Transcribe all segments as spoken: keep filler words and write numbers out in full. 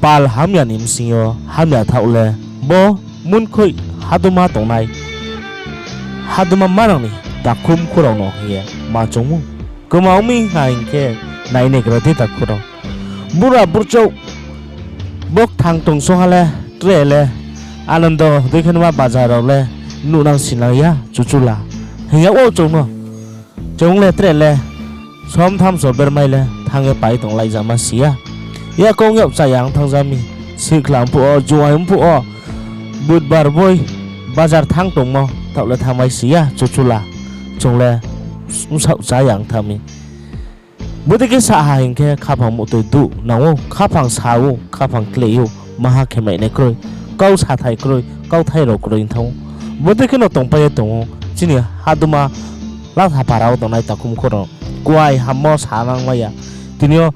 Pal hamya ni bsing yo hamya thaoh le, bo munkhoih haduma tongnai, haduma manang ni takhumkhu rao no hing ye ma choung ou. Kma ong mi ha hing khe, nai naigra di takhu rao. Bura burchouh bo kthang tong song ha le, tre le, Anando dei khe nma bazar rao le nuhnang sinang ya chuchula hing yag ou chung no. Chung le tre le, somtham so bermai le thanng ye pai tong lai zama si ya. Yakoung yag cha ya ong thanng za mi, sikhla ong phuh wo, juai ong phuh wo, budbar boi bazar thanng tongmo taoh le thanngmai si ya chuchula. Chung le bsaoh cha ya ong thanng mi. Bodei khe sa ha hing khe khaphang muhtoi duh nang ou, khaphang sa ou, khaphang klei ou, maha khe mainai kroi, kau sathai kroi, kauthai rao kroi thanng ou. Bodei khe no tongpai ye tong ou, chini haduma Lathapara wo tongnai takhumkhu rao. Kuai hammo sa nang mai ya, tini yo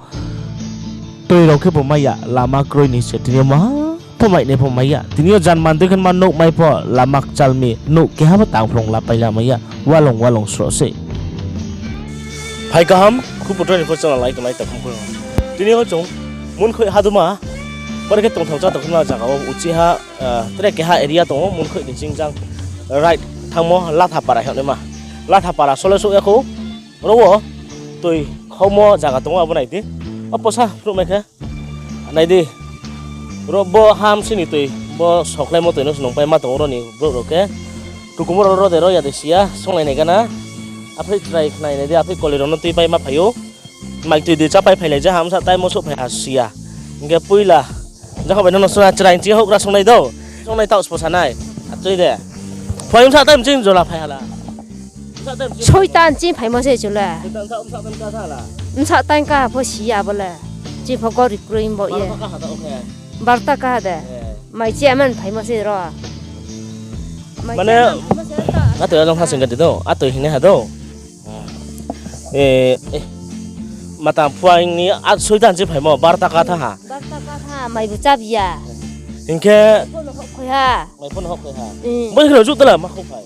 toi rao khe pho mai ya, lama kroi ni se tini yo maha pho mainai pho mai ya. Tini yo janman dei khe ma nouh mai pho lama kchal mi, nouh keha pho tangphrung lapai la mai ya. Walong walong sroh se. Phai kaham, Khupu twenty-four channel nai tongnai takhumkhu rao. Tini yo chung munkhoih haduma, bore khe tongthao cháthao khna zaga wo uchih ha, tre keha area tong ou, munkhoih ni chingjang. Right thanngmo Lathapara hing naima. Lathapara sole souh ya khou, ro wo toi khaumo zaga tong ou, abo nai di. Apo sa phruh mai khe. Nai di. Ro bo hamsi ni toi, bo sokhlaimo toi no se nungpai ma tong ou ro ni brouh rao khe. Tukumo rao ro de ro ya de si ya, songlai nai gana. Aphei chrai khnai nai di, aphei koli rao no tuipai ma phai ou. Mai toi di chápai phailai ja ha, bsa time wo souhphai ha si ya. Hing khe poila, jakha bai no no sona chrai nching houhgra songnai do. Songnai taoh spo sa nai. Atoi de. Phai bsa time ching jola phai ha la. Soita nching phaimo se chung le. Bsa time ka pho si ya bo le. Ching pho gori kroi bo ye. Barta kaha de. Mai chairman phaimo se ro. Mane, atoi ajang ha sing gadi do, atoi hingnai ha do. Matang phuaing ni soita nching phaimo, barta katha ha. Barta katha, mai bu chab ya. Hing khe, mai pho no houhkhoi ha. Bo khe juh dala ma khou phai.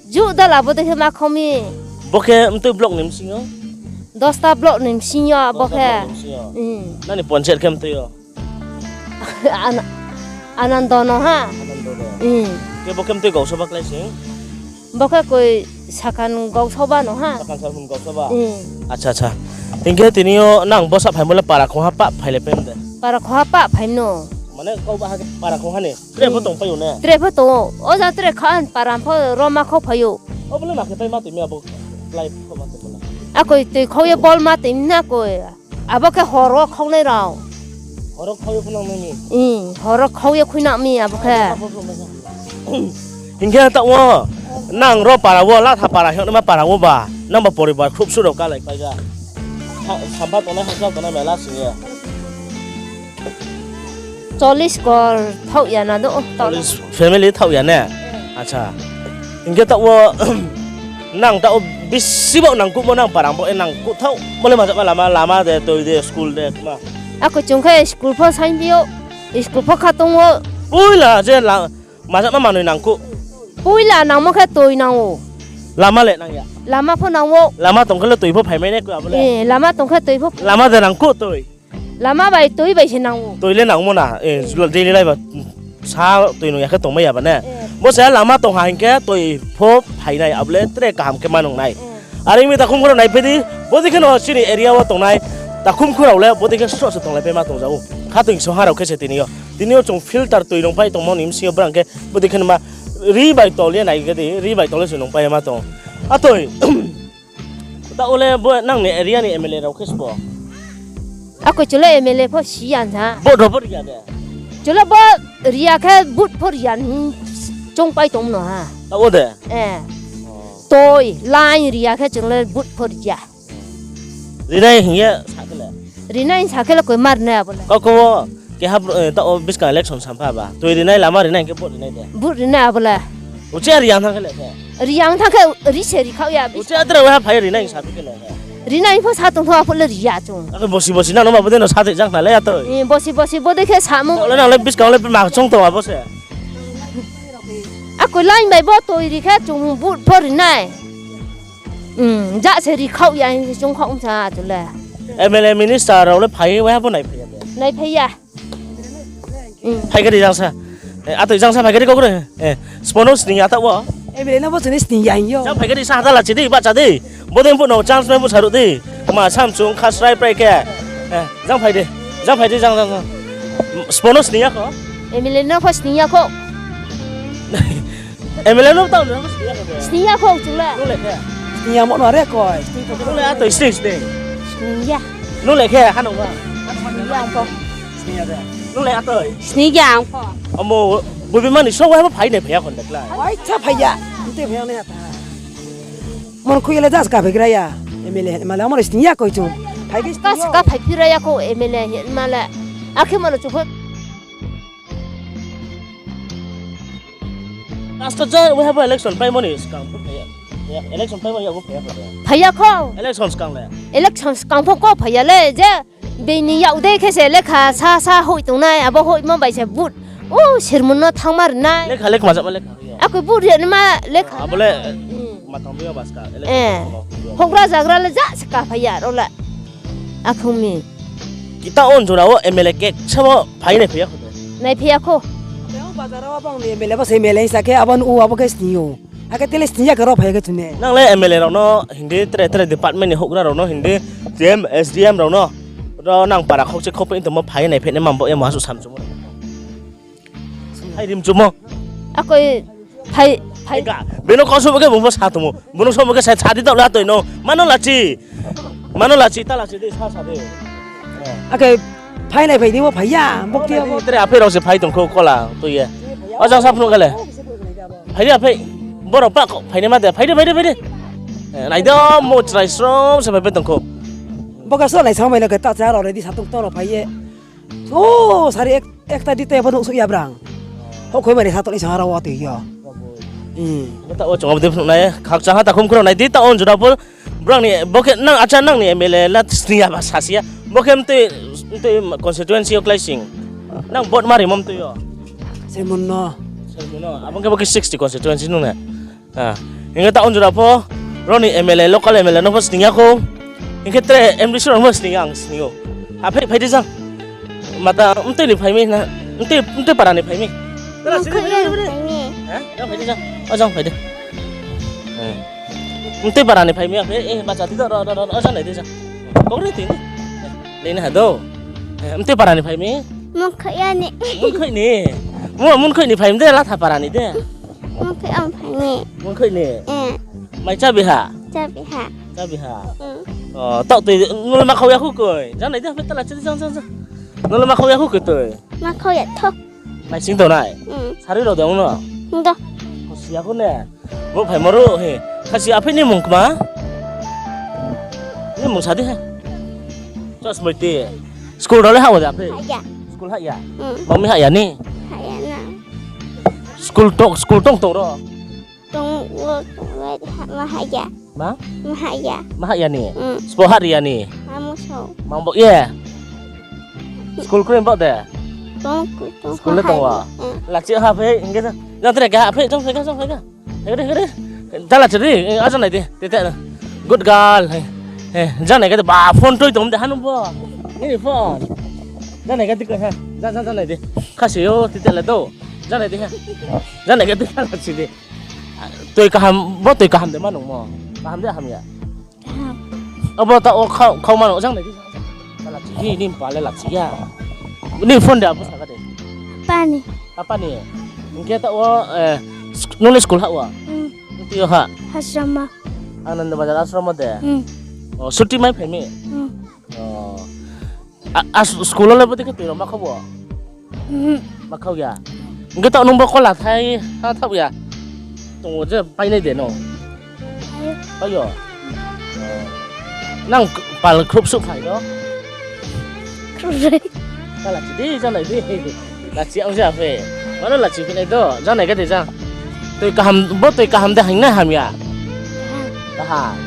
Juh dala bo dei khe ma khou mi. Bo khe mtui block ni bsing yo? Dosta block ni bsing yo bo khe. Nani panchayat khe mtui yo? Anando no ha. Khe bo khe mtui gausoba klái sing? Bo khe koi sakan gausoba no ha. Acha, acha. Hing khe tini yo nang bsa phaimo le para khongha pah phai le pai de? Para khongha pah phai no. Mane kau ba ha khe para khongha ni? Tre pho tongpai ou ne? Tre pho tong ou. O ja tre kha para pho ro ma khau phai ou. Abo le ma khe pai ma toi mi abo klái pho ma toi mo le. Akoi toi khau ye bol ma toi na koi. Abo khe hor wo khaunai rao. Hor wo khau ye khuinang mi? Hor wo khau ye khuinang mi abo khe. Hing khe taoh wo, nang ro para wo, Lathapara hing naima para wo ba, nang ba poribar khruh suh rao kalai pai ja? Sampha tongnai, hakchal tongnai mela sing ye. Chollish kor thaoh ya na do. Chollish family thaoh ya ne? Acha. Hing khe taoh wo, nang taoh wo bisi baoh nangkuhmo nang para bo e nangkuh thaoh. Bo le majama lama, lama de, toi de, school de, ma. Akoi chung khe school pho saing phi ou, school pho kha tong ou. Poila je la, majama manoi nangkuh. Poila nangmo khe toi nang ou. Lama le nang ya? Lama pho nang ou. Lama tong khe le toi pho phaimai nai koi abo le. Lama tong khe toi pho. Lama de nangkuh toi. Lama bai toi bai se nang ou. Toi le nangmo na, daily life ba sa toi nung ya khe tongmai ya ba ne. Bo se lama tong ha hing khe toi pho phainai, abo le tre kaham khe ma nung nai. Are ong mi takhumkhu rao naiphai di, bodei khe no chini area wo tongnai takhumkhu rao le bodei khe sroh se tonglaipai ma tong ja ou. Khatungsung ha rao khe se tini yo. Tini yo chung filter toi nungpai tongmo ni bsing yo brang khe bodei khe no ma ri bai tol ye nai khe di, ri bai tol ye se nungpai ma tong. Atoi, taoh wo le bo nang ni area ni M L A rao khe sbo? Akoi chung le M L A pho si ya na. Vote rao pho ri ya de? Chung le bo ri ya khe vote pho ri ya hing choungpai tong no ha. Taoh wo de? Toi, line ri ya khe chung le vote pho ri ya. Rinai hing ye sa khe le? Rinai sa khe le koi ma rinai abo le. Kau kau wo keha, taoh wo buskang election sampha ba. Toi rinai, lama rinai hing khe vote rinai de? Vote rinai abo le. Uchih ri ya thanng khe le khe? Ri ya thanng khe ri se ri khaoh ya. Uchih tre waiha phai rinai hing sa khe le khe? Rinai pho sa tong tho, aphuh le ri ya chung. Akhe bosi bosi nang no ma bodei no sa thoi jang khna le ya toi. Bosi bosi bodei khe samo. Taoh le nang le buskang le ma choung tong abo se. Akoi line bai bo toi ri khe chung vote pho rinai. Ja se ri khaoh ya hing se choung khaoh sa chung le. M L A minister rao le phai ye waiha pho naiphai ya de? Naiphai ya. Phai khe di jang sa. Eh, atoi jang sa phai khe di kau kroi. Eh, sbo no sning ya taoh wo. M L A no bo chini sning ya hing yo. Jang phai khe di sa hata lachi di, bahcha di. Bodei phuh no chance mai phuh saruh di. Ma samsung khasrai prai khe. Eh, jang phai di. Jang phai di, jang, jang, jang. Sbo no sning ya kho? M L A no pho sning ya kho. M L A no tao no sning ya kho de. Sning ya kho chung le. Nung le khe? Sning ya mo no re koi. Nung le atoi sning sning. Sning ya. Nung le khe hanung ma? Sning ya ang pho. Sning ya de. Nung le atoi? Sning ya ang pho. Amo, bubi mani so wa phai nai phai ya khon de kla. Oi, cha phai ya. Nte phai ya ne ta. Mon khui le jas ka phai gra ya. M L A, M L A amo sning ya koi chung. Phai khe sning ya. Ka phai phi ra ya kho M L A hin ma le. Akhe mo no chu pho. Last ja, we have election paimo ni skang pho phai ya. Ya, election paimo ya pho phai ya pho de. Phai ya kho. Election skang le. Election skang pho kho phai ya le je. Bini yak de khe se lekha sa sa hoih tongnai, abo hoihmo bai se vote. O, sermon no thangma rinai. Lekha le kma jama lekha ya. Ako vote ri nima lekha. Abo le, hmm, ma tang bo ya baska. Eh. Election skang pho. Houhgra zagra le ja se ka phai ya ro le. Akhong mi. Kita on jora wo M L A kek samo phai nai phai ya kho de. Nai phai ya kho. Teo bazar wo bang ni M L A bo se M L A sa khe abo nu abo khe sni ou. Akhe tele sni ya khe ro phai ya khe chune. Nang le M L A rao no hindi tre tre department ni houhgra rao no hindi T M, S D M rao no. Ro nang para khokche khokpeh tongmo phai nai phai nai mambo ya masu samchumo. Hai rim chumo. Akoi phai, phai. Ega, beno kau sobo khe bung pho sa tongmo. Bono sobo khe sa, sa di taoh le atoi no. Mano lachi. Mano lachi, ta lachi di, sa sa di. Akhe phai nai phai di bo phai ya. Bokti bo. Tre aphei rao se phai tong kho kola, tui ye. O jang sa phnuh khe le. Phai di aphei. Borok pa kho, phai nai ma de. Phai di, phai di, phai di. Eh, nai di, mo chrai srom se phai phai tong kho. Bo khe so nai sa mai le khe ta cha rao ready sa tong tong rao phai ye. O, sari ek, ekta di te bo nuhsuh ya brang. Houhkhoi mani sa tong ni sa rao wa tui yo. Hmm. Bo ta o chong abo de phnuh nai, khakchang ha ta khum khurao nai di ta on jora bo. Brang ni, bo khe nang acha nang ni M L A la sni ya ba sasi ya. Bo khe mtui, mtui constituency yo klái sing. Nang vote ma rimo mtui yo. Sermon no. Sermon no. Abo khe bo khe sixty constituency nung na. Ah, hingkhe ta on jora pho, roni M L A, local M L A no pho sning ya kho. Hingkhe tre M D C rao no pho sning ya, ang sning ou. Aphei, phai di jang. Mata, mtui ni phai mi na, mtui, mtui para ni phai mi. Mkhui ni phai mi. Ha? Jang phai di jang. O jang phai di. Hmm. Mtui para ni phai mi, aphei, eh, bacha di do, ro, ro, ro, o jang nai di jang. Kau ri ti ni. Lei na ha do. Eh, mtui para ni phai mi. Mkhui ya ni. Mkhui ni. Mo mkhui ni phai mi de, latha para ni de. Mkhui ang phai ni. Mkhui ni? Eh. Mai cha biha? Cha biha. Cha biha? Mm. O, taoh tui, nung le ma khau ya khu koi. Jang nai di, aphei ta lachi di, jang, jang, jang. Nung le ma khau ya khu koi tui. Ma khau ya tho. Mai sing tong nai? Mm. Sari rao de ong no? Ong do. Khasi ya khu ne? Bo phai mo ro he. Khasi aphei ni mung kma? Ni mung sa di he. Chos moi ti. School rao le ha wo de aphei? Ha ya. School ha ya? Mm. Mami ha ya ni? Ha ya na. School tong, school tong tong ro? Tong wo, tong wo, ma ha ya. Ma? Ma ha ya. Ma ha ya ni? Mm. Sbo ha ri ya ni? Ma muso. Mang bo ye? School kroi bo de? Tong, tong school le tong wa. Mm. Lachi ha phei, hingkhe jang tre ke ha phei, jang phei ka, jang phei ka. Hingkhe, hingkhe. Jang lachi di, eh, a jang nai di, tete na. Good girl, eh. Eh, jang nai ka de ba, phone tui tong de hanu bo. Nini phone. Jang nai ka di ko ha. Jang, jang, jang nai di. Khasi yo, tete le do. Jang nai di ha. Jang nai ka di, jang lachi di. Tui kaham, bo tui kaham de ma nung mo? Kaham de hamya? Kaham. Abo ta o khau, khau ma nung, jang nai di. Lachi, ni, ni pa le lachi ya. Ni phone de abo saka de. Pani. Apa ni? Hingkhe ta o, eh, sk-, nung le school ha wa? Hmm. Nung tui o ha? Asrama. Ananda Bazar asrama de? Hmm. O, suti mai phai mi? Hmm. O. A, a, school le bo de khe tui rao ma khau bo? Hmm. Ma khau ya. Hingkhe ta nung bo kola thai ha thau ya. Tong o je pai nai de no? Pai yo. Nang pal khrup suh phai no? Khrup suh. Ta lachi di, jang nai di. Lachi ang ja phe. Mano lachi phi nai do, jang nai ka de jang. Tui kaham, bo tui kaham de hing nai hamya? Kaham.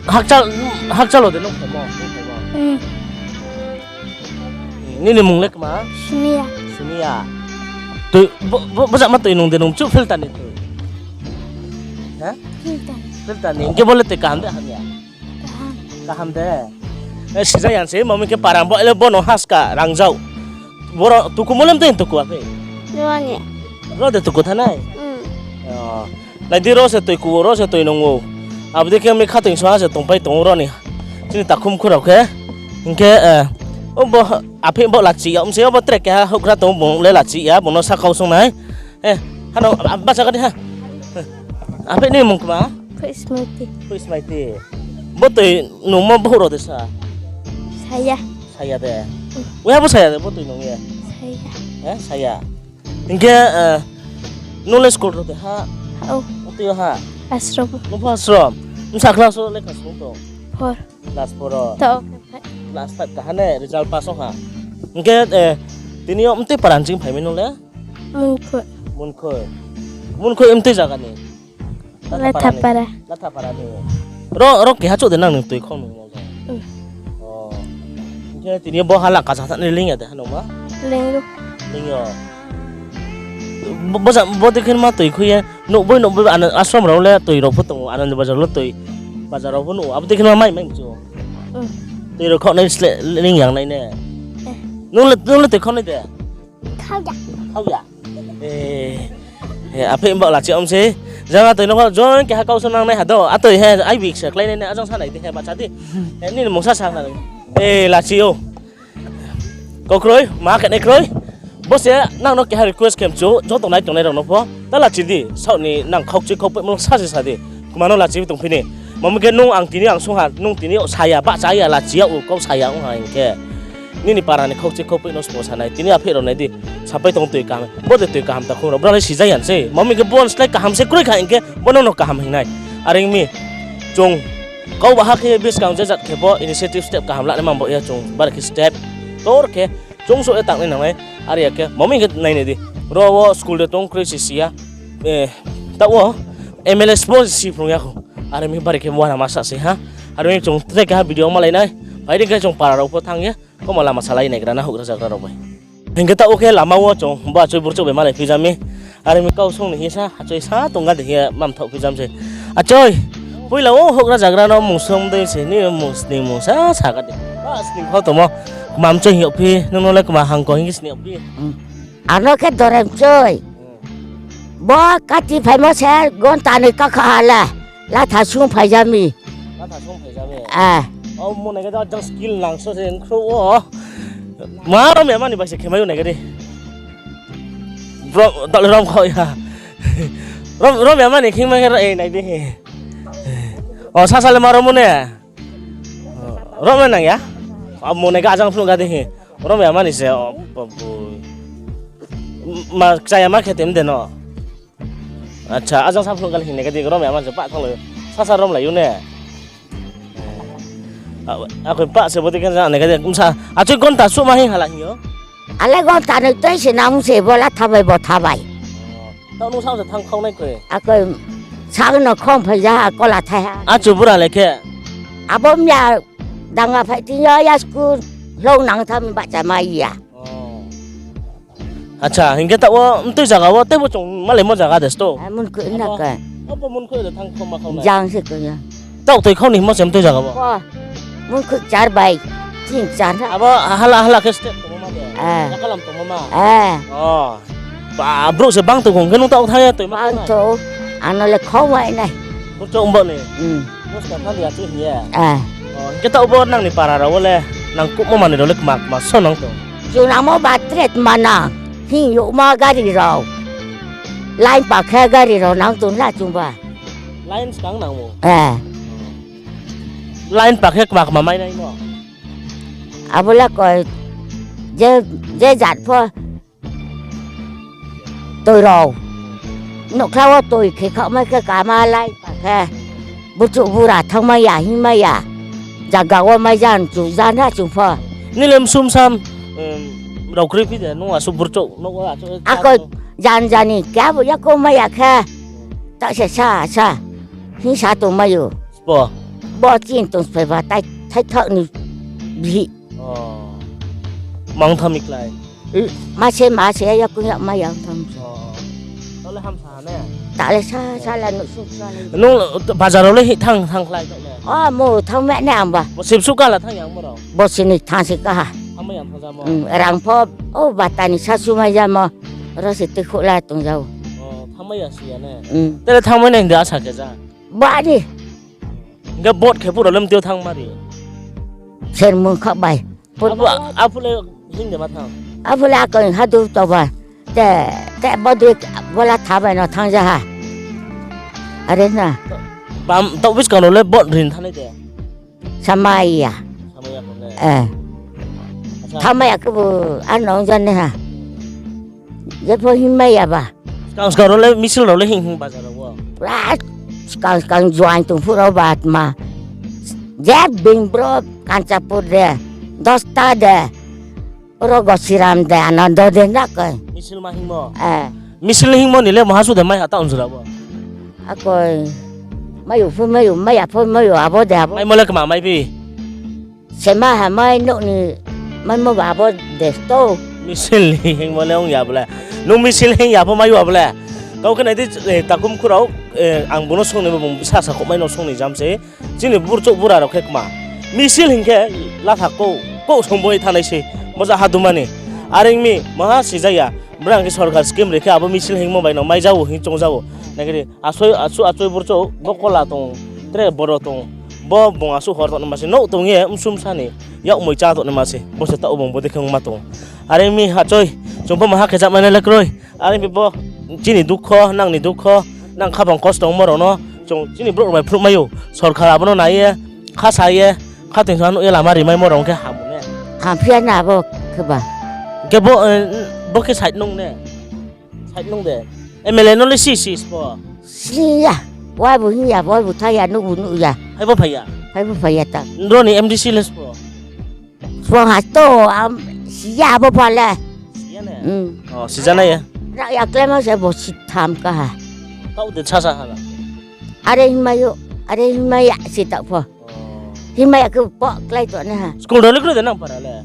Hakchal, hakchal o de nung phaimo, nung phaimo. Hmm. Nini mung le kma? Sunia. Sunia. Tui, bo, bo, bo jama tui nung de nung chu filter ni tui? Ha? Filter. Filter ni. Hingkhe bo le tui kaham de hamya? Kaham. Kaham de. Eh, sijak yang se, mami khe param bo, ele bo no haska, rangjao. Boro tuku mo le mtei tuku aphi? Roni. Ro de tuku thanai? Hmm. O. Nai di ro se toi ku, ro se toi nung ou. Abo dei khe mi khatoi song ha se tongpai tong ou ro ni. Chini takhum khurao khe. Hing khe, eh, o bo aphi bo lachi ya, um se o bo tre keha houhgra tong ou, bung le lachi ya, bung no sa kau song nai. Eh, hano, ah, bacha kadi ha. Aphi ni mung kma? Khuismaiti. Khuismaiti. Bo toi nungmo bohouh rao de sa? Saya. Saya de. Hmm. Uiha bo saya de, bo toi nung ye? Saya. Eh, saya. Hing khe, eh, nung le school rao de ha? Hao. Tui ha? Ashram. Nung pho ashram. Bsa class o lekha sung tong? Four. Class four o. Tao. Class five kaha ne, result pass ong ha. Hing khe, eh, tini yo mtui para ni ching phai mi nung le? Munkhoi. Munkhoi. Munkhoi mtui zaga ni? Lathapara. Lathapara ni. Ro, ro keha chouh de nang ni toi khau nung mo? Hmm. O. Hing khe tini bo hala kasa tha ni ling ya de ha nung ma? Ling ou. Ling yo. Bo, bo ja, bo dei khe ma toi khui ye. Nouh boi, nouh boi, ano, ashram rao le toi rao pho tong ou, Anand Bazar le toi. Bazar rao pho nuh ou. Abo dei khe ma mai, mai mchu. Hmm. Toi rao khau nai sle, ling yang nai ne. Eh. Nung le, nung le toi khau nai de? Khau ya. Khau ya? Eh, eh, aphi mba lachi om se. Jang atoi no kho join keha kau so nang nai ha do. Atoi he, ai bik se klái nai ne, ajang sa nai di he, bacha di. Eh, nini mungsa sa na. Eh, lachi o. Kau kroi, ma khe nai kroi. Bo se nang no keha request khe mchu, joto nai tongnai rao no pho. Ta lachi di, saoh ni nang khaukchui khaupai mo sa se sa di. Kma no lachi tong phi ni. Mami khe nung ang tini ang sung ha, nung tini saya, bahcha ya, lachi ya, o kau saya ong ha hing khe. Nini para ni khaukchui khaupai no sbo sa nai, tini aphi rao nai di, sapai tong toi kaham, bo de toi kaham ta khung rao, bra le sija ya se, mami khe bo ni slái kaham se kroi kha hing khe, bo no no kaham hing nai. Are ong mi, chung, kau baha khe buskang je jat khe bo initiative step kaham la nai man bo ya chung, bare khe step, tor khe, chung so ye tang nai nang nai, are ya khe, mami khe nai nai di, ro wo school de tong kroi si si ya, eh, ta wo, M L A sbo si phrung ya kho, are mi bare khe wana ma sa se ha, are mi chung tre khe ha video malai nai, phai di khe chung para rao pho thanng ye, Komo lama salai naigra na houhgra zagra rao bai. Hing khe taoh wo khe lama wo chung bo achoi burchouh bai malai phi ja mi. Are mi kau song ni hing sa, achoi sa tong ga de hing ye mam thaoh phi ja mi se. Achoi, poila wo houhgra zagra no mung song dei se, ni mung sning mung sa sa ga de. Ba sning kho tongmo, kma mchoi hing yagphi, nung no le kma hangko hing khe sning yagphi. Ano khe Doremchoi. Bo kati phaimo se gonta ni kakha ha le. Latha sung phai ja mi. Latha sung phai ja mi? Eh. O mo nai khe jang skill nang so se nkhrouh wo. Ma rom ya mani bai se khemai o nai khe di. Bro, dal rom kho ya. Rom, rom ya mani khing ma khe ro, eh, nai di. O, sasa le ma rom o ne. Rom nang ya? Amo nai ga jang phnuh ga di hi. Rom ya mani se, o, babu. Ma, kchaya ma khe tem de no. Acha, ajang sa phnuh ga le hingnai ga di, rom ya mani se, pah thang lai. Sasa rom lai u ne. A, akoi pah se bodi khe jang nai ga di, msa, achoi gonta suh ma hing hala hing yo. Ale gonta noi toi se nang se bo latha bai botha bai. Taoh nung sa se thang khau nai koi. Akoi sa no khom phai ja ha, kola thai ha. Achu bura le khe. Abo mya danga phai tin yo ya school hlong nang tham bahcha mai ya. Oh. Acha, hing khe taoh wo mtui zaga wo teibo chung malaimo zaga de sto. Ai, mun khui na ka. Abo mun khui de thang khom ma khau nai. Jang se koi ya. Taoh toi khau ni himo se mtui zaga wo. Ko. Mun khui char bai. Tin char na. Abo hala hala khe step tongmo ma de. Eh. Jakalam tongmo ma. Eh. Oh. Ba, brouh se bang tong khe nung taoh thang ya toi ma. Bang tong. Ano le khau mai nai. Burchouh ong ba ni. Hmm. Nung skang thang ya chu hing ye. Eh. Oh, hing khe taoh bo nang ni para rao wo le nang kuhmo manoi rao le kma kma so nang tong. Chu nangmo ba tret ma nang. Hing yo ma gari rao. Line pa khe gari rao nang tong la chung ba. Line skang nang mo? Eh. Line pa khe kma kma mai nai no? Abo le koi je, je jat pho toi rao. Nouhkhla wo toi khe khaoh mai khe kama line pa khe. Burchouh bura thang mai ya, hing mai ya. Jaga wo mai jan chu jan ha chung pho. Nile msum sam, em, rao kroi phi de, nung asu burchouh, nouh wo asu. Ako jan jani, khe abo ya ko mai ya khe. Ta se sa, sa. Hing sa tong mai yo. Spo. Bo chin tong sphai ba tai, tai thak ni bihih. Oh. Mang tham mi klái. Ma se, ma se, ya kung ya ma yang tham. Oh. Tale ham sa ne? Tale sa, sa la nu su sa la. Nung bazar rao le hi thang, thang klái tale. Oh, mo thang me ne ang ba. Bo sip su ka la thang yang mo rao. Bo sini thang si ka ha. Rang pho, o bata ni sasu mai jamo. Ro se tuikhouh la tong jao. Thanngmai ya si ya ne? Tele thanngmai nai hing de asa khe ja. Bari. Hingkhe vote khe phuh rao le mtui yo thanngma ri. Sermung kha bai. Aphuh le hing de ma thanng. Aphuh le akoi hadu toba. Te, te bodui bola tha bai no thanng ja ha. Are na. Bam, taoh buskang rao le vote rin thanai de. Samai ya. Samai ya pho ne. Thanngmai ya khe bo ano ong ja nai ha. Jepho hingmai ya ba. Skang skang rao le misil rao le hing hing bazar rao wo. Pura skang skang join tong phuh rao ba tma. Je being bro Kanchanpur de, Dosta de, oro Gosiram de, Anando de na koi. Misil ma hingmo? Misil hingmo ni le maha su de mai ha taoh jora wo. Akoi, mai yo pho mai yo, mai ya pho mai yo, abo de abo. Maimo le kma mai phi? Sema ha mai nouh ni maimo ba abo de to. Misil ni hingmo le ong ya bo le. Nung misil hing ya pho mai yo abo le. Kau khe nai di, takhum khurao, ang bung no sung ni bo bung sasa khouhmai no sung ni jam se. Chini burchouh bura rao khe kma. Misil hing khe latha kouh, kouh song bo ye thanai se. Bo ja haduma ni. Are ong mi maha sija ya. Brang khe sorkar scheme ri khe abo misil hingmo bai no mai ja ou hing choung ja ou. Nai khe di, asuh achoi burchouh, bo kola tong, tre boro tong, bo bung asuh hor tongnaima se, nouh tong ye msum sa ni, yakmoi chá tongnaima se, bo se taoh bung bo dei khe ongma tong. Are ong mi achoi, chung pho maha khe jamai nai le kroi. Are ong mi bo chini dukho, nang ni dukho, nang khaphang kosto ongmo rao no, chung chini brouh rao bai phnuhmai ou, sorkar abo no nai ye, kha sa ye, kha toing sa nuh ye lama rimaimo rao khe ham ne. Hamphi ya na abo khe ba. Khe bo, bo khe side nung ne? Side nung de? M L A no le si si spo? Si ya. Waibu hing ya, waibu tha ya, nuhbu nuh ya. Phai bo phai ya? Phai bo phai ya ta. Nro ni M D C le spo? Spo ha to, si ya abo pha le. Si ya ne? Sija nai ya. Rak ya klemo se bo si tham ka ha. Taoh de sasa ha la. Are hingmai yo, are hingmai ya se taoh pho. Hingmai ya khe po klái tongnai ha. School rao le kroi de nang para le?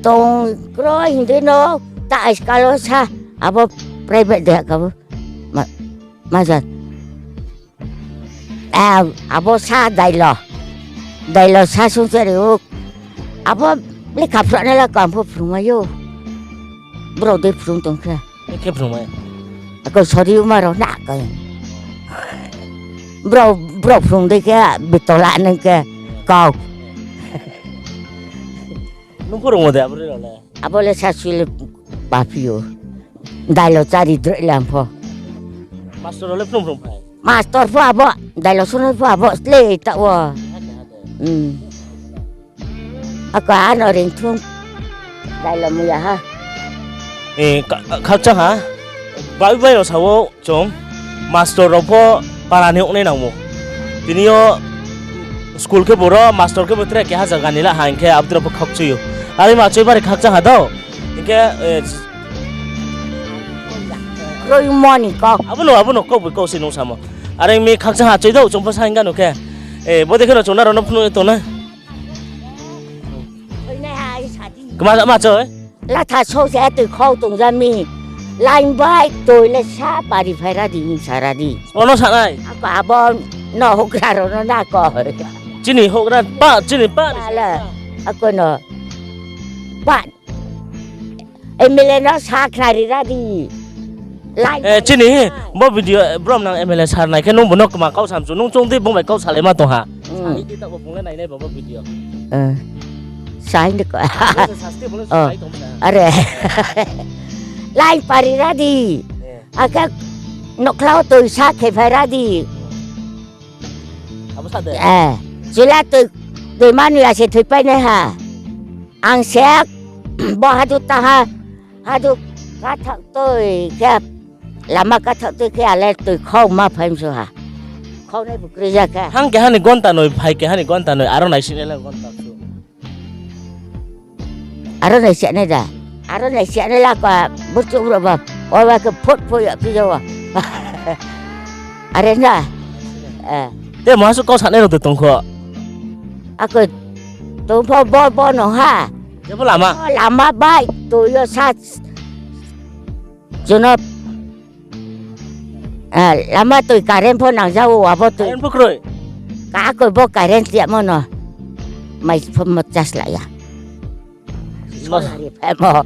Tong kroi hing dei no, ta iskal wo sa, abo private de ka bo. Ma, ma ja. Abo sa dailo. Dailo sa sung chari ou. Abo lekha phrungnai le kang pho phrungmai ou. Brao dei phrung tong khe. Khe phrungmai? Ako sori ma rao na khe. Brao, brao phrung dei khe bitola nung khe kau. Nung pho rungmo de abo rao le? Abo le sasui le baphi ou. Dailo chari droi le ang pho. Master rao le phrung phrung phai? Master pho abo, dailo sungnai pho abo, sle ta wo. Ako ano ringthung. Dailo muya ha. Khakchang ha. Bai bai rao sa wo chung. Master rao pho para ni ong nai nangmo. Tini yo school khe bo ro, master khe bo tre keha zaga ni la ha hing khe abo tre pho khakchui ou. Are ma choi bari khakchang ha do. Hing khe, Kroimo ni kau. Abo no, abo no kau bai kau se nung samo. Are mi khakchang ha choi do, chung pho sa hing kha no khe. Bo dei khe no chung nrao no phnuh ye tong na. Kma ma choi? Latha só se toi khau tong ja mi. Line bai toi le sa pari phai ra di, hing sa ra di. Ono sa nai? Ako abo no houhgra rao no na ko. Chini houhgra pa, chini pa. Ako no. Pa. M L A no sa khnari ra di. Chini, bo video, brom nang M L A sir nai khe nung bo no kma kau samchu, nung chung di bung bai kau salaima tong ha. Sa hing di taoh bo bung le nainai bo, bo video. Sa hing di ko. Are. Line pari ra di. Akhe nokhla wo toi sa khe phai ra di. Chula toi, toi mani ya se thoipai nai ha. Ang se bo hadu taha, hadu kathaoh toi khe, lama kathaoh toi khe ale toi khau ma phai msu ha. Khaunai bo kroi ja khe. Thang keha ni gonta noi, phai keha ni gonta noi, aro naising nai le gonta su. Aro naising nai da. Aro naising nai la ka burchouh brouh ba. Oba khe phot pho ya phi ja wa. Are na. Te maha su kau sanai rao de tong kho. Ako tong pho bo, bo no ha. Jepho lama? Lama bai toi yo sa. Jono lama toi current pho nangja ou, abo toi. Current pho kroi? Ka koi bo current yamo no. Mai pho mo charge la ya. Sola ri phaimo.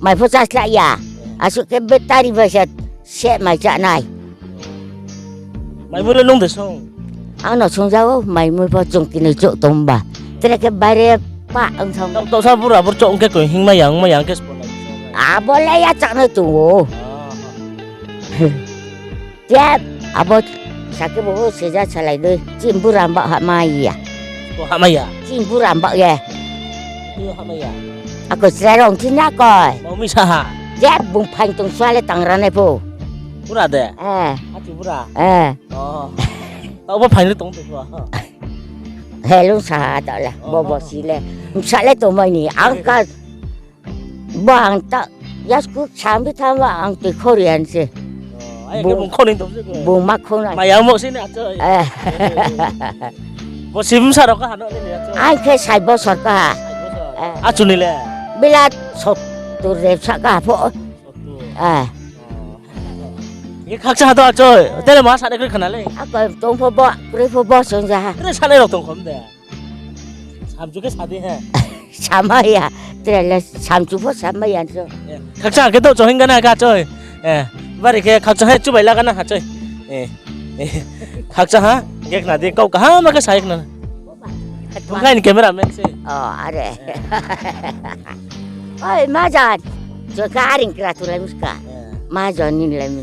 Mai pho chá sla ya. Asuh khe battery bai se, se mai chá nai. Mai bo le nung de song? Ang no songja o, mai mui pho chung kinoi chouh tong ba. Tre khe baire pa ang thang. Taoh, taoh sa bura bur chouh ong khe koi hingmai ya, ongmai ya, ang khe sbo lai. Abo le ya chá nai tong o. Jeb, abo sake bo seja salai dei. Chini bura mba hahmai ya. Bo hahmai ya? Chini bura mba ye. Bo hahmai ya? Ako chrai rong thina koi. Bo mi sa ha? Jeb, bung phaing tong sua le tang ra nai pho. Bura de? Eh. Achu bura? Eh. Oh. Taoh bo phaing le tong de pho. Helung sa ha taoh le. Oh. Bo bo si le. Msa le tongmai ni. Ang ka Bo ang ta, yasku sambi thanng ba ang tui khori an se. Oh, ai Bung, khe bung khoni tong se ko. Bung ma khona. Maya mo se ni achu. Eh. Bo sim sa rok ka hano ni achu. Ai khe sai bosor ka. Sai bosor. Eh. Achu ni le? Bila sottur de sa ka pho. Sottur. Eh. Oh. Ye khakcha ha to achu. Tele ma sa de kri khana le. Ako tong pho bo, kri pho bo song ja ha. Tele sa le rok tong khom de. Samchu khe sa di he. Samai ya. Tre le samchu pho samai ya so. Eh, khakcha khe to chohing gana ka choi. Eh, bari khe khakcha he chubai la gana ha choi. Eh, eh, khakcha ha. Khe khna di kau kaham khe sai khna. Thungkhai ni camera man se. Oh, are. Oi, majan. Choi ka aring kra tu lai muska. Eh. Majan ni lai mi.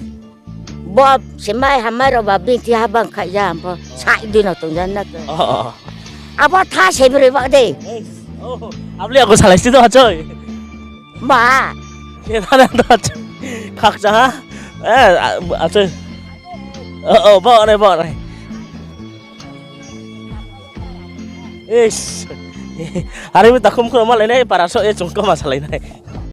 Bo se mai hamai rao ba binthi ha bang khaih ja pho. Sai dui no tong ja na ke. Oh, oh, oh. Abo tha se broi ba de. Eh, oh, abli ako salai si to achoi. Ma. Khe thana to achoi. Khakcha ha. Eh, a-, achoi. Oh, oh, bo nai, bo nai. Is. Are mi takhum khro ma lai nai para so e chung ko ma salai nai.